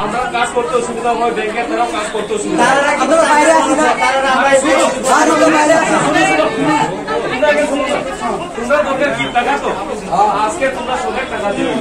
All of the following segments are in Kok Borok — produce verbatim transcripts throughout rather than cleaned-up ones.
আমরা কাজ করতে অসুবিধা হয়, ব্যাংকের তারাও কাজ করতে অসুবিধা হয়। আমরা বাইরে আছি না। আমরা বাইরে আছি। তোমরা আগে শুনো না। তোমরা দরকার কি টাকা তো? আজকে তোমরা সবাই টাকা দিবে।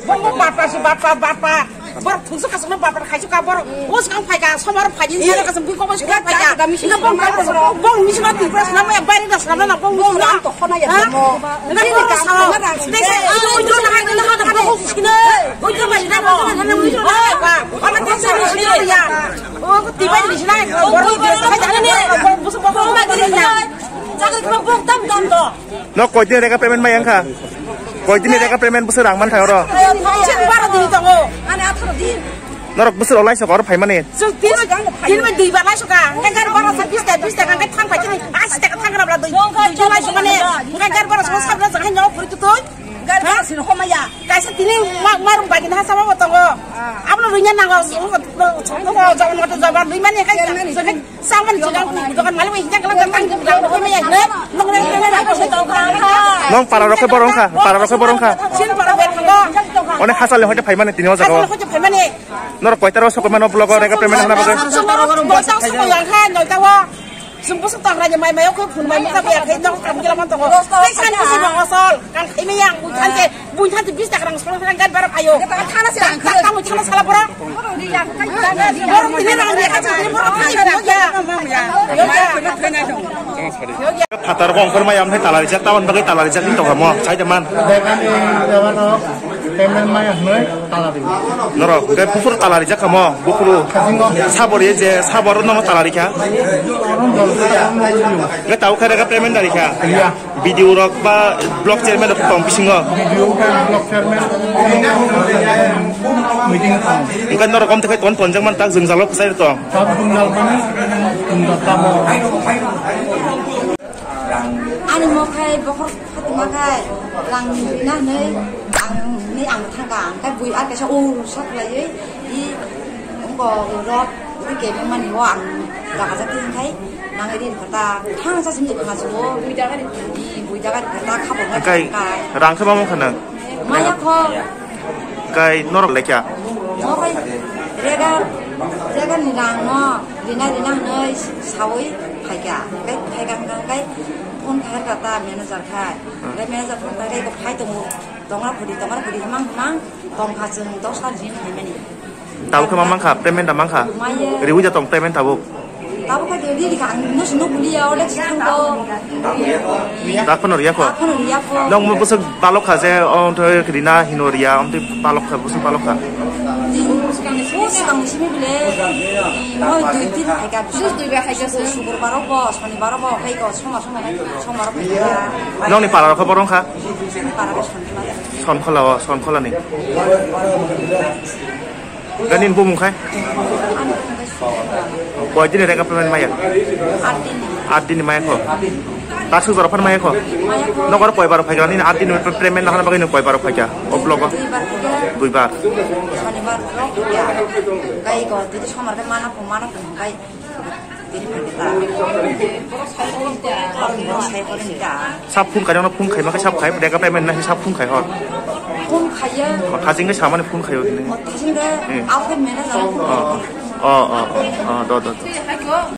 Bumbu bapa si bapa bapa. Bor thungsu kasukno bapa khaisu ka bor. Bos kang phaika somar phaji ni kasum bui kobo sukha phaika. Ina bong bong bong misi ma tibra sna ma bari da sna na bong bong na. Ina bong sa. Desa ujro na hai na ha na ho sukina. Ujro ma ina bong. Ba. Ana tibra sna ya. O tibra sna. Bor tibra sna. Bong bus bong ma diri na. Chakri kma bong tam tam to. No koi din rega payment mai angkha? Koi din rega payment busu rang man thang ro? Sin baro din tongo. Ani atharo din. Norok busu rok lai sok oro phai mani. Suk din, din ma dui ba lai soka. Ngai gar baro sa bis ta, bis ta ngai thang phai chini. Asi ta thang ra bla dui. Dui lai soka ne. Ngai gar baro sa sa bla jang no puri tu tu. Gar baro sin ho maya. Kaisa tini ma, marung bagi na sa ma tongo. Abno runya nango. Tongo jang mo to jaba dui mani kai. Samani chikang dokan malik bai hijak lang tang jang dokan maya ne. Nong re re re. Nong para rokhe borong kha, para rokhe borong kha. Sin para ber kha. One hasal hoite phai mani tini o jago. Hasal hoite phai mani. Nor koita ro sokma no blogo rega payment hana bagai. Sokma ro bosa sokma yang kha noi ta wa. Sum bosa tang raja mai mai ko phun mai muka biya khai nong kam kila man to ko. Sai san ko sima asal. Kan khai me yang bukan ke. Bunthan tu bis tak rang sepuluh rang gan barap ayo. Thana se rang kha. Tang thana sala bora. Bora tini rang dia kan tini bora thani ya. Yo ya. Phatar kong khor maya amthai tala rijak, tabon bagwi tala rijak ni tongkha mo, sai de man. Payment maya hwnwi tala rijak. Norok, hwnkhe buphuru tala rijak kha mo, buphuru. Sabor ye je, sabor nono tala rikha. Hwnkhe tabuk khe rega payment da rikha. Iya. Video rok ba block chairman rok tong bisingo. Video rok block chairman meeting tong. Engka norok om tekai ton tonjak man tak jwngjalo kwchai tong. Tab jwngjal mani jwngjal tamo. Ani mokhai bokhor khatma khai rang na ne ang ni ang thangka ang kai bui akaisa ur sak lai. I, ungko rok, uri kebeng mani o ang jaga jati hingkai, nang iri kata, thang sa sini kena subo, i, bui jaga kata, khabo ngai kai, kai. Rang khe bamo khana? Maya kho. Kai norok lekya? Mo kai, rega, rega ni rang no, rina, rina hwnwi sawi phaikha. Kai, phaikha hwnkha kai, phone khai kata manager khai. Hmm. Kai manager phone khai kai bo khai tongo. Tongra phudi, tongra phudi, himang, himang, tongkha chwng dos tar jin phaimani. Tabuk khe ma mankha, payment da mankha? Maye. Riwi da tong payment tabuk? Tabuk khe riwi rikha, ang no sino buliya, ode chwng to. Dak phano riya kho? Dak phano riya kho. Nong mo bwswk balok kha je, o thoi rina hino riya, om twi balok kha, bwswk balok kha? Din, o swkang ni simi bile, mo dui din phaikha, bwswk dui bai phaikha, subur baro bo, soni baro bo, khai ko, soma soma, soma ro phaikha. Nongni para rok khe borong kha? Para rok soni. Sonkhola o, Sonkhola ni. Gani ni bumung khai? Koi din rega payment maya? Aat din ni maya kho? Taksuk jora phan maya kho? Nokar koi bar phaikha ni aat din payment nahana bagwi nung koi bar phaikha? O block o? Dui bar. Dui bar. Shonibar block ya. Gai go, didi somar ke mana ko, mana ko, gai. Sab phone khai, ono phone khai, makai sab khai, dega payment na sab phone khai hor. Phone khaiya. Khajing ke samani phone khai hor. Khajing de, Hmm. Auke mena jana phone khai. Oh, oh, oh, oh, do, do, do.